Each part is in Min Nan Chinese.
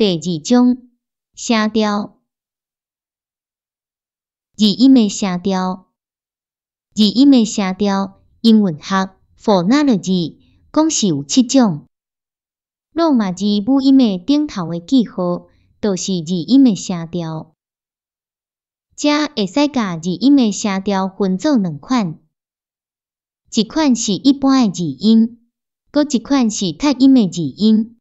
第二章聲調。字音的聲調，字音的聲調，音韻學 phonology 講是有七種。羅馬字母音的頂頭的記號，就是字音的聲調。遮會使共字音的聲調分做兩款，一款是一般的字音，閣一款是讀音的字音。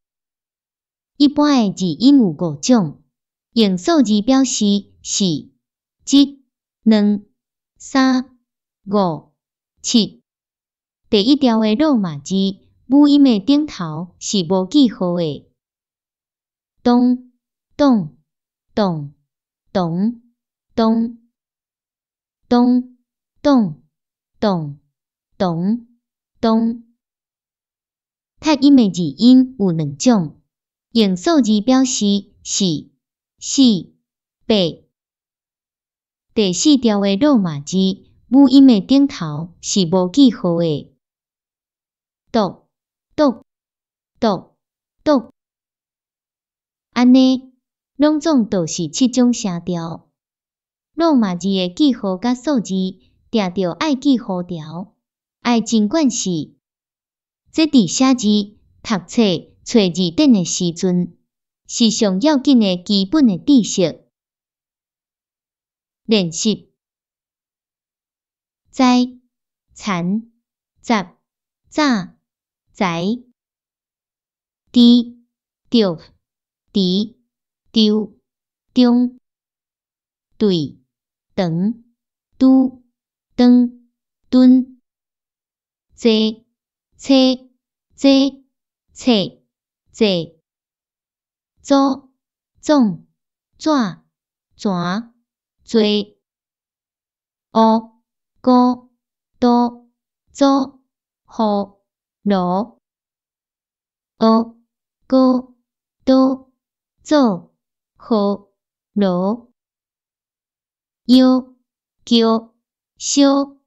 一般的字音有五種，用數字表示是一、兩、三、五、七。第一調的羅馬字母音的頂頭是無記號的。當、擋、動、同、東、當、擋、動、同、東。讀音的字音有兩種，用數字表示是四、八。第四調的羅馬字母音的頂頭是無記號的。讀、篤、獨、篤。按呢，攏總就是七種聲調。羅馬字的記號佮數字，定著愛記號條，愛真慣勢。這佇寫字、讀冊、揣字典的時陣，是上要緊的基本的知識。練習：知、田、十、早、才、知、著、池、就、中、對、長、拄、當、蹲、坐、車、這、冊、濟、祖、總、紙、泉、濟、烏、孤、都、祖、雨、爐、學、高、刀、祖、號、爐、藥、叫、燒、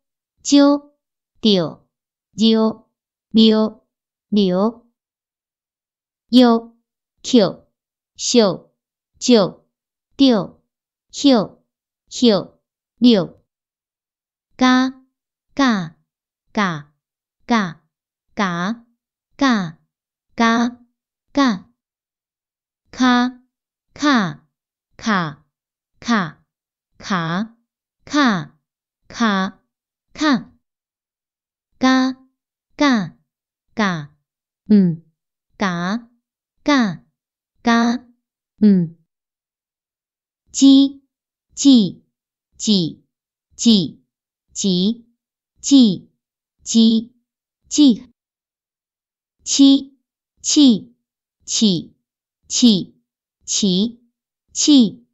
招、著、尿、廟、流、藥、曲、俗、石、著、歇、葉、綠、加、甲、架、蛤、夾、咖、加、蛤、跤、卡、卡、卡、卡、卡、跤、卡、加、甲、架、毋、夾、蛤、咖、毋、支、子、子、子、子、子、子、子、痴、刺、刺、刺、刺、刺、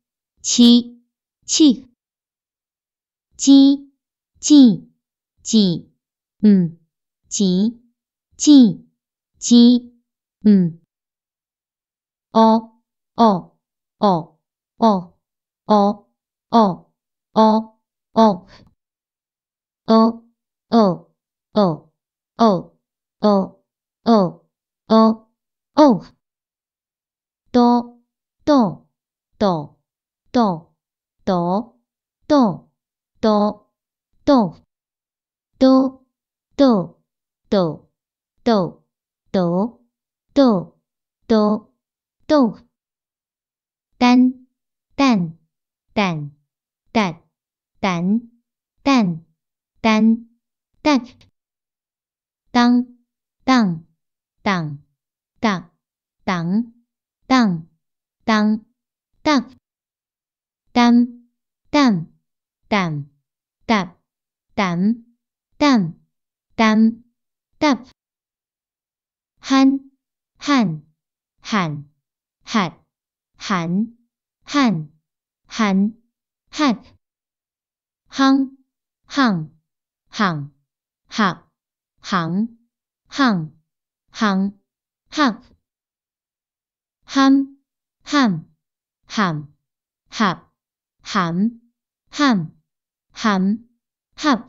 刺、刺、錢、子、錢、毋、錢、子、錢、毋、烏、惡、惡、惡、烏、惡、烏、惡、學、惡、惡、惡、惡、惡、惡、惡、都、倒、度、倒、塗、倒、都、倒、刀、倒、倒、倒、倒、倒、倒、倒、單、等、蛋、達、陳、等、單、達、當、擋、動、逐、同、黨、當、搭、擔、膽、淡、搭、澹、膽、擔、搭、罕、漢、罕、喝、寒、漢、罕、喝、烘、烘、烘、合、行、烘、烘、合、譀、喊、含、合、含、喊、含、合。